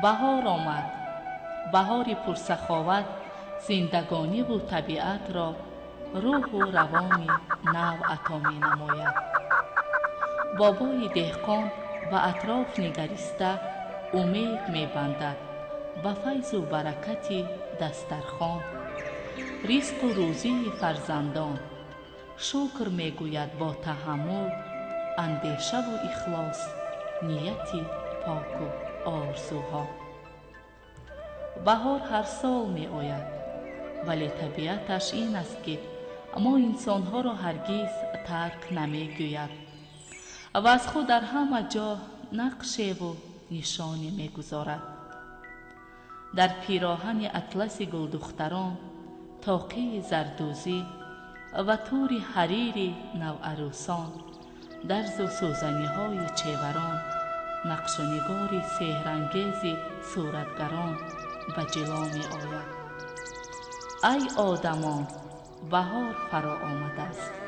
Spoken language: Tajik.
Баҳор омад. Баҳори пурсаховат зиндагониву табиатро рӯҳу равони нав ато менамояд. Бобои деҳқон ба атроф нигариста умед мебандад ба файзу баракати дастархон, ризқу рӯзии фарзандон. Шукр мегӯяд бо таҳаммул, андешаву ихлос, нияти поку орзуҳо. Баҳор ҳар сол меояд, вале табиаташ ин аст, ки мо инсонҳоро ҳаргиз тарк намегӯяд ва аз худ дар ҳама ҷо нақшеву нишоне мегузорад. Дар пироҳани атласи гулдухтарон, тоқии зардӯзӣ ва тӯри ҳарири наварӯсон, дарзу сӯзаниҳои чеварон, нақшунигори сеҳрангези суратгарон ба ҷило меояд. Ай одамон, баҳор фаро омадааст.